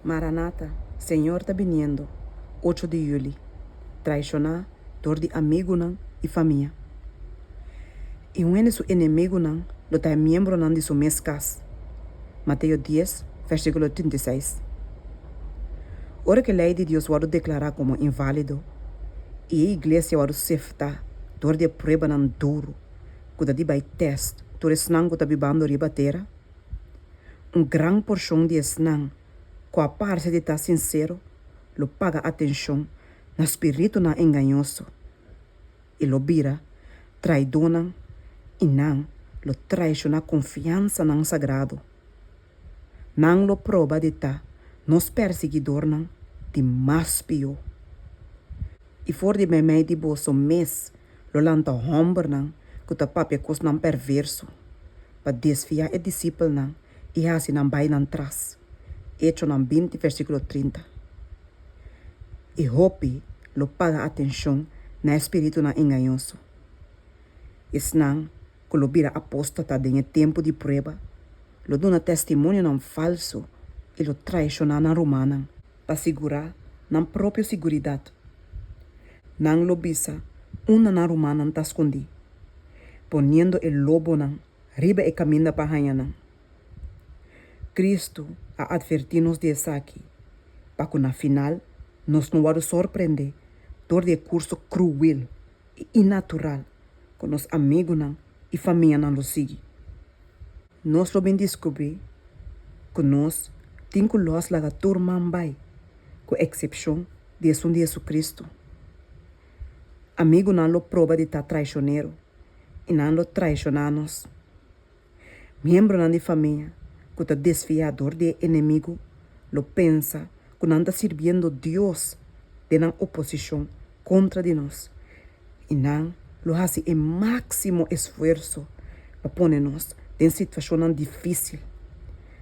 Maranata, Señor ta biniendo, ocho di yüli, Traishoná dor di amigunan i famia. I un hende su enemigunan lo ta e miembronan di su mes kas. Mateo dies, versíkulo 36. Ora ku e lei di Dios wòrdu deklará komo inválido i e iglesia wòrdu seftá dor di e pruebanan duru ku ta di bai tèst tur esnan ku ta bibando riba tera, un gran porshon di esnan ku a parse di ta sinsero lo paga atenshon na spiritunan engañoso i lo bira traidónan i nan lo traishoná konfiansanan sagrado. Nan lo proba di ta nos persiguidornan di mas pió. I for di meimei di boso mes lo lanta hòmbernan ku ta papia kosnan pèrverso pa desviá e disipelnan i hasi nan bai nan tras. Echonan 20 versíkulo 30. I hopi lo paga atenshon na e spiritunan engañoso. Esnan ku lo bira apóstata den e tempu di prueba lo duna testimonionan falsu i lo traishoná nan rumannan pa sigurá nan propio siguridat. Nan lo bisa unda nan rumannan ta skondí, poniendo e lobonan riba e kaminda pa haña nan. Kristu a atvertí nos di esaki pa ku na final nos no wòrdu sorprendé dor di e kurso kruel i innatural ku nos amigunan i famianan lo sigui. Nos lo bin diskubrí ku nos tin ku lòs laga tur man bai, ku eksepshon di esun di Hesukristu. Amigunan lo proba di ta traishonero i nan lo traishoná nos. Miembronan di famia ku ta desviá dor di e enemigu lo pensa ku nan ta sirbiendo Dios den nan oposishon kontra di nos, i nan lo hasi e máksimo esfuerso pa pone nos den situashonnan difísil,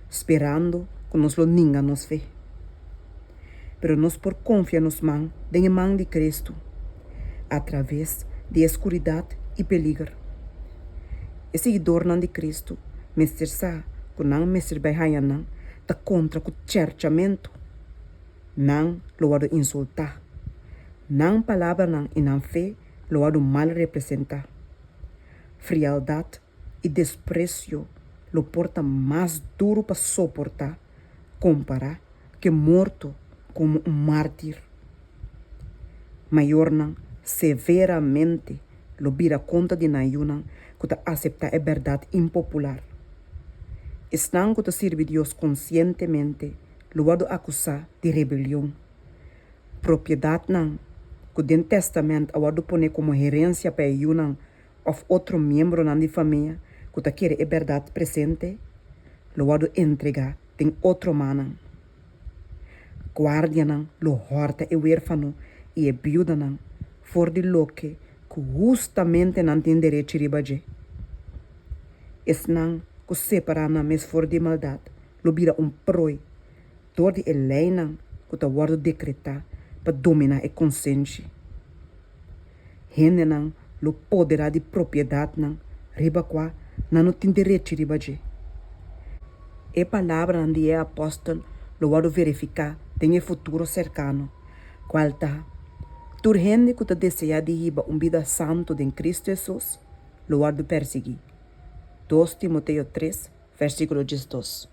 sperando ku nos lo ninga nos fe. Pero nos por konfia nos man den e man di Kristu atraves di e skuridat i peliger. E siguidornan di Kristu mester sa ku nan mester bai haña nan ta kontra ku chèrchamentu. Nan lo wòrdu insultá. Nan palabranan i nan fe lo wòrdu mal representá. Frialdat i despresio lo por ta mas duru pa soportá kompará ku e morto komo un mártir. Mayornan severamente lo bira kontra di nan yunan ku ta aseptá e bèrdat impopular. Esnan ku ta sirbi Dios konsientemente lo wòrdu akusá di rebelion. Propiedatnan ku den Tèstamènt a wòrdu poné komo herensia pa e yunan òf otro miembronan di famia ku ta kere e bèrdat presente, lo wòrdu entregá den otro mannan. Guardianan lo hòrta e wérfano i e biudanan for di loke ku hustamente nan tin derechi riba dje. Esnan ku separá nan mes for di maldat lo bira un prooi dor di e leinan ku ta wòrdu dekretá pa dominá e konsenshi. Hendenan lo poderá di propiedatnan riba kua nan no tin derechi riba dje. E palabranan di e apòstel lo wòrdu verifiká den e futuro serkano, kual ta, Tur hende ku ta deseá di hiba un bida santu den Kristu Hesus lo wòrdu persiguí. Dos Timoteo tres, versíkulo 12.